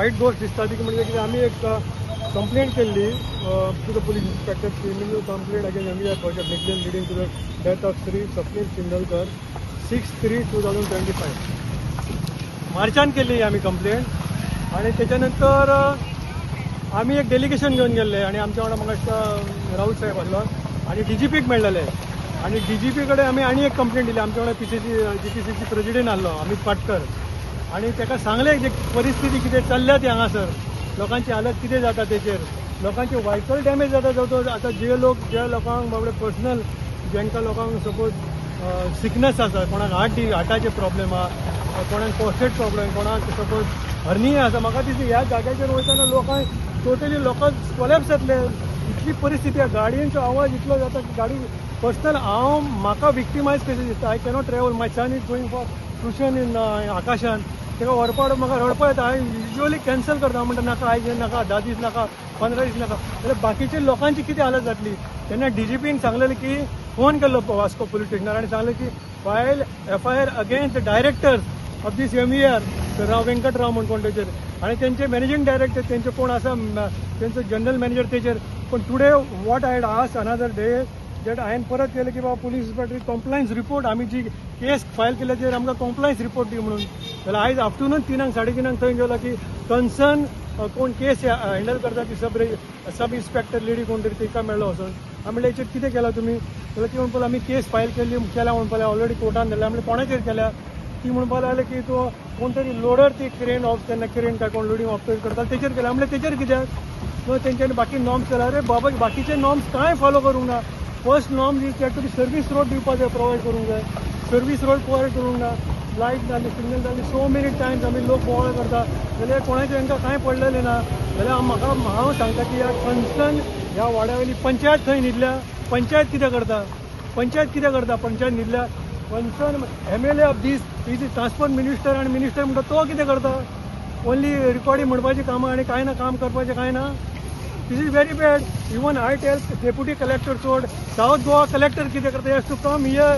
वायट गोश्ट दिसता ती म्हणजे कितें, आमी एक कंप्लेंट केल्ली to the police inspector, criminal complaint against MVR project negligence leading to the death of Shri Swapnil Chindalkar, 6/3/2025 मार्चान केल्ली आमी कंप्लेंट. आनी तेच्या नंतर आमी एक डेलिगेशन घेवन गेल्ले आनी आमच्या वांगडा म्हाका दिसता राऊत साहेब आसलो आनी डीजीपीक मेळ्ळेले आनी डीजीपी कडेन आमी आनी एक कंप्लेंट दिली. आमच्या वांगडा पीसीसी जीपीसीसी प्रेसिडेंट आसलो अमित पाटकर आनी ताका सांगलें जे परिस्थिती कितें चल्ल्या ती, हांगासर लोकांची हालत कितें जाता, तेचेर लोकांची व्हायकल डॅमेज जाता. जो आतां जे लोक, ज्या लोकांक बाबडे पर्सनल, जांकां लोकांक सपोज सिकनस आसा, कोणाक हार्टाचे प्रॉब्लेम आहा, कोणाक प्रोस्टेट प्रॉब्लेम, कोणाक सपोज हर्निया आसा, म्हाका दिसता ह्या जाग्याचेर वयतना लोकांक टोटली लोकांक कोलॅप्स जातले, इतली परिस्थिती आहा. गाडयेंचो आवाज इतलो जाता की गाडी पर्सनल हांव म्हाका विक्टिमायज कशें दिसता. I cannot travel. My son is going for tuition in आकाशान. ताका व्हरपा म्हाका रडपा येता. हांव युजली कॅन्सल करता, म्हणटा नाका आयज नाका, 10 दीस नाका, 15 दीस नाका. जाल्यार बाकीचे लोकांची कितें हालत जातली? तेन्ना डीजीपीन सांगलेलें की फोन केल्लो वास्को पुलीस स्टेशनार आनी सांगलें की file FIR against the directors of this MVR, Rao Venkatrao म्हण कोण तेचेर आनी तेंचे मॅनेजींग डायरेक्टर तेंचे कोण आसा, तेंचो जनरल मॅनेजर तेचेर. पण today what I had asked another day that हांवें परत केलें की बाबा पुलीस इन्स्पेक्टर, कॉम्प्लायन्स रिपोर्ट, आमी जी केस फायल केल्या तेजेर आमकां कॉम्प्लायन्स रिपोर्ट दी म्हणून. जाल्यार आयज आफ्टरनून 3ांक 3:30 थंय गेलो की कन्सर्न कोण केस हँडल करता ती सब इन्स्पेक्टर लेडी कोण तरी, तिका मेळ्ळो वचून. हांवें म्हणलें, हेचेर कितें केलां तुमी? जाल्यार ती म्हणपाक, आमी केस फायल केल्ली केल्या म्हणपाक, ऑलरेडी कोर्टान धाडल्या. म्हणलें, कोणाचेर केल्या? ती म्हणपाक लागले की तो कोण तरी लोडर ती क्रेन ऑफ तेन्ना क्रेन काय कोण लोडींग ऑपरेट करता तेचेर केल्या. म्हणलें, तेचेर कित्याक? न्हू, तेंच्यांनी बाकी नॉर्म्स केल्या. अरे बाबा, बाकीचे नॉर्म्स कांय फॉलो करूंक ना. First norm is that to be service road दिवपाक जाय, प्रोवायड करूंक जाय. सर्वीस रोड प्रोवायड करूंक ना, लायट जाली, सिग्नल जाली. सो मेनी टायम्स आमी लोक बोवाळ करता जाल्यार कोणाचें तांकां कांय पडलेलें ना. जाल्यार म्हाका हांव सांगता की ह्या कन्सर्न ह्या वाड्या वयली पंचायत थंय न्हिदल्या. पंचायत कितें करता? पंचायत कितें करता? पंचायत न्हिदल्या. Concern MLA of this is transport minister आनी मिनिस्टर म्हणटा तो कितें करता? ओन्ली रिकॉर्डींग म्हणपाची कामां आनी कांय ना, काम करपाचें कांय ना. This is very bad. Even I tell deputy collector सोड, सावथ गोवा कलेक्टर कितें करता? Has to come here.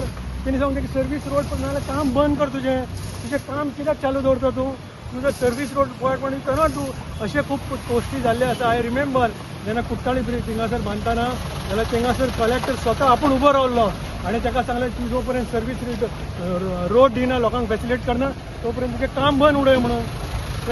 तेणी सांगता की सर्वीस रोड पण नाजाल्यार काम बंद कर तुजें. तुजें काम कित्याक चालू दवरता तूं? तुजो सर्वीस रोड प्रोवायड पण you cannot do. अशे खूब गोश्टी जाल्ले आसा. I remember जेन्ना कुट्टाळी ब्रीज थिंगासर बांदतना जाल्यार थिंगासर कलेक्टर स्वता आपूण उबो रावल्लो आनी ताका सांगलें, तूं जो पर्यंत सर्वीस रोड दिना, लोकांक फॅसिलिटेट करना, तो पर्यंत तुजें काम बंद उडय म्हणून.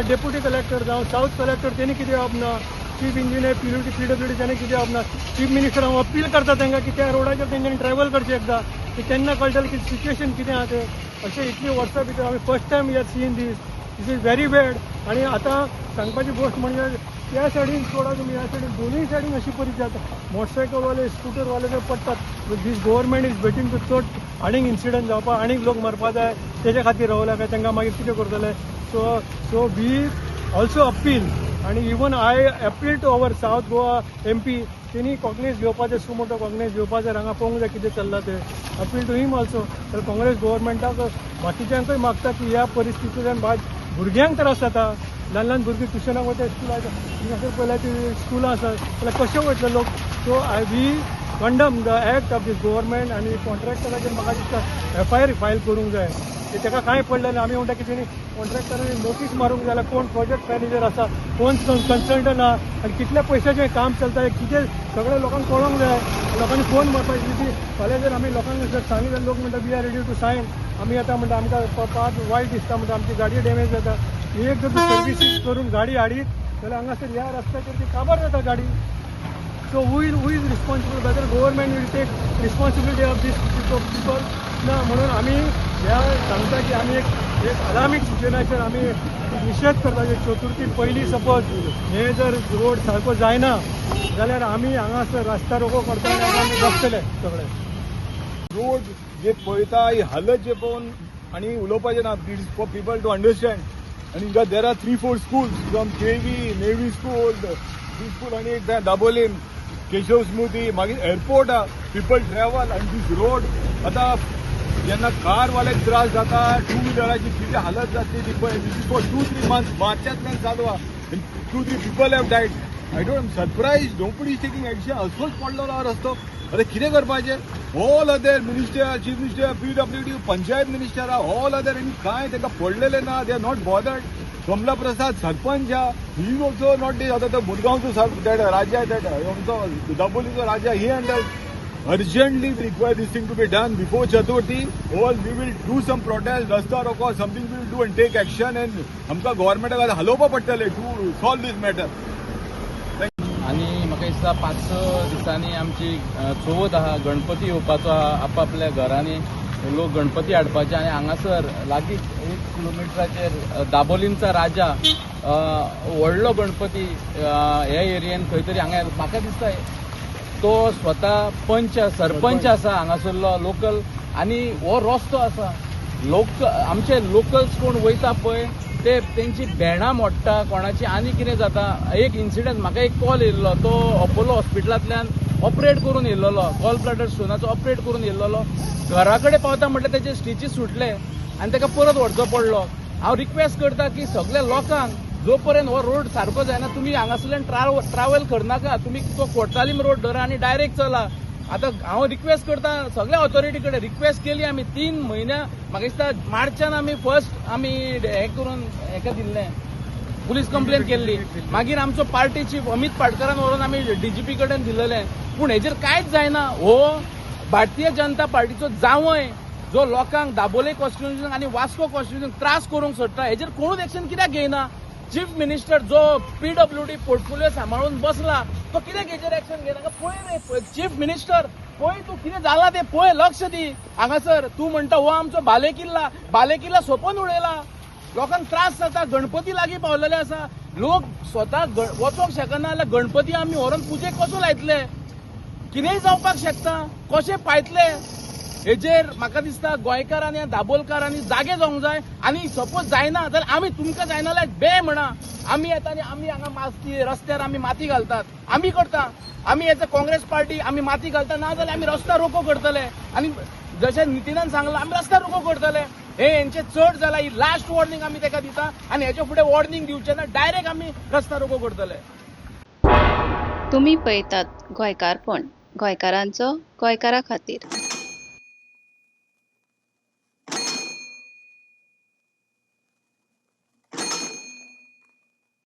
डेप्युटी कलेक्टर जावं सावथ कलेक्टर तेणी कितें जावप ना? चीफ इंजिनियर पीडब्ल्यूडी पीडब्ल्यूडी तेणें कितें जावप ना? चीफ मिनिस्टर हांव अपील करता तांकां की त्या रोडाचेर तेंच्यांनी ट्रॅवल करचें एकदां की तेन्ना कळटलें की सिच्युएशन कितें आहा तें. अशें इतलीं वर्सां भितर आमी first time we are seeing this. This is very bad. आनी आतां सांगपाची गोश्ट म्हणजे त्या सायडीन सोडा तुमी, ह्या सायडीन दोनूय सायडीन अशी परिस्थिती जाता. मोटरसायकलवाले, स्कुटरवाले जर पडटात, this government is waiting to चड आनीक इन्सिडंट जावपाक, आनीक लोक मरपा जाय तेज्या खातीर रावल्या काय तांकां मागीर कितें करतले? So we also appeal आनी even I appeal to our South Goa MP, तेणी कॉग्नेस घेवपाचें, सुमोटो कॉग्नेस घेवपाचें, हांगा पळोवंक जाय कितें चल्लां तें. अपील टू हिम ऑल्सो. तर काँग्रेस गव्हर्मेंटाक बाकीच्यांकूय मागता की ह्या परिस्थितींतल्यान भायर भुरग्यांक त्रास जाता. ल्हान ल्हान भुरगीं ट्युशनाक वता, स्कुलाक थिंगासर पळयल्यार ती स्कुलां आसात जाल्यार कशें वयतले लोक? So I we condemn the act of this government. आनी कॉन्ट्रॅक्टराचेर म्हाका दिसता एफआयआर फायल करूंक जाय की ताका कांय पडलें ना. आमी म्हणटा की तेणी कॉन्ट्रॅक्टरांनी नोटीस मारूंक जाय जाल्यार कोण प्रोजेक्ट मॅनेजर आसा, कोण कन्सल्टंट आहा आनी कितल्या पयशाचें काम चलता, कितें सगळें लोकांक कळोंक जाय. लोकांनी फोन मारपाची ती फाल्यां जर आमी लोकांक जर सांगली जाल्यार लोक म्हणटा, "We are ready to sign." आमी आतां म्हणटा, आमकां पांच वायट दिसता म्हणटा, आमची गाडी डॅमेज जाता. एक जर तूं सर्विसींग करून गाडी हाडीत जाल्यार हांगासर ह्या रस्त्याचेर ती काबार जाता गाडी. So who is responsible? Whether government will take responsibility of this people ना? म्हणून आमी ह्या सांगता की आमी एक एक अलार्मींग सिच्युएशनाचेर आमी निशेध करता की चतुर्थी पयलीं सपोज हे जर रोड सारको जायना जाल्यार आमी हांगासर रस्ता रोको करता आनी आमी बसतले सगळे. रोड जे पळयता, ही हालत जे पळोवन आनी उलोवपाचें ना. It is for people to understand. आनी हिंगा there are three four schools from KV, Navy school, school आनी एक दाबोलीम केशव स्मृती, मागीर एअरपोर्ट आहा. पिपल ट्रॅव्हल आनी दीस रोड आतां जेन्ना कार वाल्याक त्रास जाता, टू व्हिलराची कितें हालत जातली ती पळय. This is for 2-3 months, मार्चांतल्यान चालू आहा. Two three people have died. I don't surprise nobody is taking action. असोच पडलो ना रस्तो, आतां कितें करपाचें? All other minister, chief minister, PWD, panchayat minister, all other आनी कांय तांकां पडलेलें ना. They are not bothered. Kamala प्रसाद सरपंच हा, he is also not this. आतां तो मुरगांवचो that Raja, that आमचो दाबोलीचो राजा, he handle. Urgently require this thing to be done before Chaturthi or we will do some protest, rasta roko, something we will do and take action and आमकां गव्हर्मेंटाक आतां हालोवपा पडटलें two solve these matter. आनी म्हाका दिसता 5-6 दिसांनी आमची चवथ आहा, गणपती येवपाचो आहा. आपापल्या घरांनी लोक गणपती हाडपाचे आनी हांगासर लागींच 1 किलोमिटराचेर दाबोलींचा राजा व्हडलो गणपती ह्या एरियेन खंय तरी हांगा म्हाका दिसता तो स्वता पंच सरपंच आसा हांगासरलो लोकल. आनी हो रस्तो आसा, लोक आमचे लोकल्स कोण वयता पळय ते तेंची भेणां मोडटा कोणाची आनी कितें जाता. एक इन्सिडंट, म्हाका एक कॉल येयल्लो, तो अपोलो हॉस्पिटलांतल्यान ऑपरेट करून येयल्लो, गॉल ब्लॅडर स्टोनाचो ऑपरेट करून येयल्लो. घरा कडेन पावता म्हटल्यार तेजे स्टिचीस सुटले आनी ताका परत व्हरचो पडलो. हांव रिक्वेस्ट करता की सगळ्या लोकांक, जो पर्यंत हो रोड सारको जायना तुमी हांगासरल्यान ट्रॅवल करनाका. तुमी तो कोर्टालीम रोड धरा आनी डायरेक्ट चला. आतां हांव रिक्वेस्ट करता, सगळ्या ऑथॉरिटी कडेन रिक्वेस्ट केली आमी 3 म्हयन्या. म्हाका दिसता मार्चान आमी फर्स्ट आमी हें करून हेका दिल्लें, पुलीस कंप्लेन केल्ली. मागीर आमचो पार्टी चीफ अमित पाटकरान व्हरून आमी डीजीपी कडेन दिलेलें, पूण हेजेर कांयच जायना. हो भारतीय जनता पार्टीचो जावंय जो लोकांक दाबोले कॉन्स्टिट्युन्सी आनी वास्को कॉन्स्टिट्युन्सी त्रास करूंक सोदता, हेजेर कोणूच एक्शन कित्याक घेयना? चीफ मिनिस्टर जो पीडब्ल्यूडी पोर्टफोलिओ सांबाळून बसला तो कित्याक हेजेर एक्शन घेयना? पळय रे चीफ मिनिस्टर, पळय तूं कितें जालां तें पळय, लक्ष दी हांगासर. तूं म्हणटा हो आमचो बालेकिल्ला, बालेकिल्ला सोंपोवन उडयला. लोकांक त्रास जाता. गणपती लागीं पावलेले आसा, लोक स्वता वचोंक शकना जाल्यार गणपती आमी व्हरोन पुजेक कसो लायतले? कितेंय जावपाक शकता. कशें पायतले? हेजेर म्हाका दिसता गोंयकारांनी, दाबोलकारांनी जागे जावंक जाय. आनी सपोज जायना जाल्यार आमी तुमकां जायना जाल्यार बे म्हणा, आमी येता आनी आमी हांगा माती रस्त्यार आमी माती घालतात. आमी करता, आमी एज अ काँग्रेस पार्टी आमी माती घालता. ना जाल्यार आमी रस्ता रोको करतले. आनी जशें नितीनान सांगलां, आमी रस्ता रोको करतले. हे हेंचे चड जाला. ही लास्ट वॉर्निंग आमी ताका दिता आनी हेच्या फुडें वॉर्निंग दिवचे ना. डायरेक्ट आमी रस्ता रोको करतले. तुमी पळयतात गोंयकारपण, गोंयकारांचो गोंयकारा खातीर.